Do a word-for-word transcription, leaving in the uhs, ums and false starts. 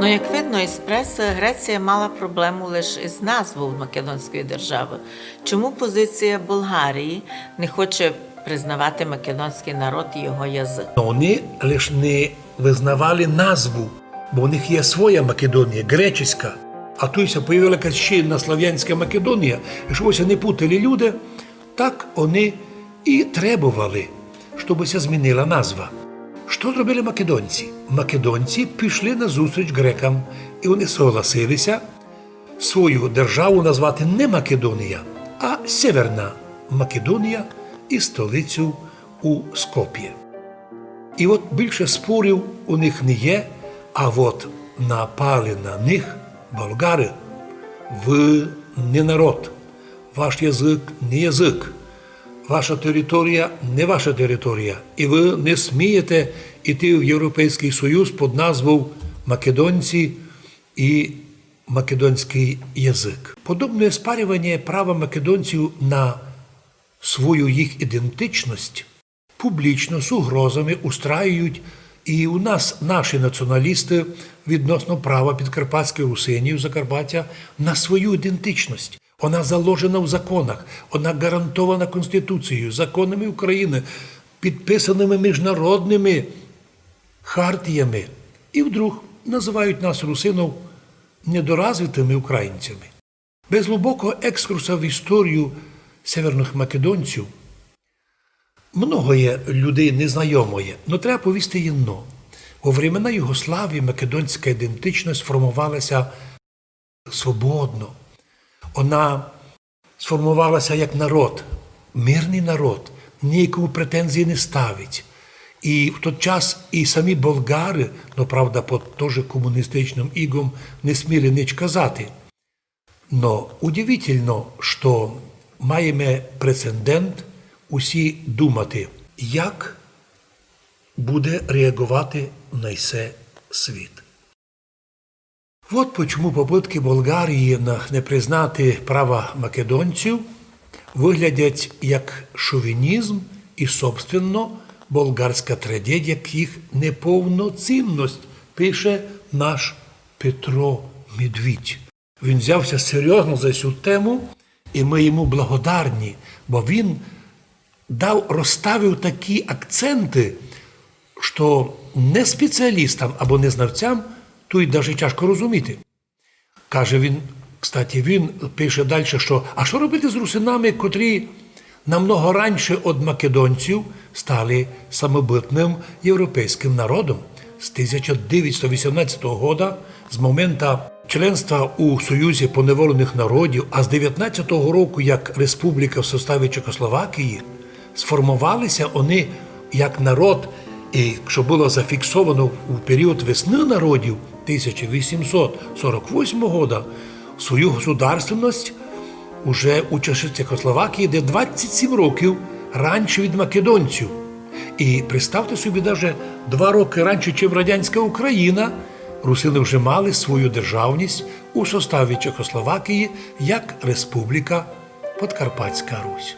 Но, як видно із пресы, Греція мала проблему лише із назвою Македонської державы. Чому позиція Болгарії не хоче признавати македонський народ і його язык? Но они лиш не визнавали назву, бо у них є своя Македонія, греческа. А туй ся появила якась ще одна славянська Македонія, і щоб ся не путали люди, так они і требовали, щоб ся змінила назва. Што зробили македонці? Македонці пішли назустріч грекам, і они согласили ся свою державу назвати не Македонія, а Северна Македонія і столицю у Скопє. І от більше спорів у них не є, а от напали на них болгары: вы не народ, ваш язык не язык, ваша територія не ваша територія, і вы не смієте іти в Європейськый Союз під назвою македонці і македонськый язык. Подобне оспарювання права македонців на свою їх ідентичность публічно з угрозами устраюють і у нас наші націоналісты відносно права підкарпатськых русинів Закарпаття на свою ідентичность. Она заложена в законах, она гарантована Конституцією, законами Украины, підписаними міжнародными хартіями. І вдруг называють нас, русинов, недоразвитыми українцями. Без глубокого екскурса в історію северных македонців многоє людей незнайомоє, но треба повісти єдно. Во времена Югославії македонська ідентичность формовала ся свободно. Она сформовала ся як народ, мирный народ, ніяковы претензії не ставить. І в тот час і самі болгары, но, правда, під тоже комуністичным ігом, не сміли нич казати. Но удивительно, што маєме прецедент усі думати, як буде реаґовати на се світ. Вот почому попыткы Болгарії на-, не признати права македонців выглядять як шовінізм і, собственно, болгарська трагедія, як їх неповноцінность, пише наш Петро Медвідь. Він взяв ся серйозно за сю тему, і мы йому благодарні, бо він дав, розставив такі акценты, што неспеціалістам або незнавцям туй даже тяжко розуміти. Каже він, кстати, він пише дальше, што: а што робити з русинами, котрі намного раньше од македонців стали самобытным європейськым народом? З тисяча девятсот вісімнадцятого года, з момента членства у Союзі поневоленых народів, а з девятнадцятого року як республіка в составі Чехословакії, сформовали ся они як народ, і што было зафіксовано у період весны народів тисяча вісімсот сорок восьмого года, свою государственность уже у Чехословакії, де двадцять сім років раньше від македонців. І представте собі, даже два рокы раньше, чим радянська Україна, русины вже мали свою державность у составі Чехословакії як Республіка Подкарпатська Русь.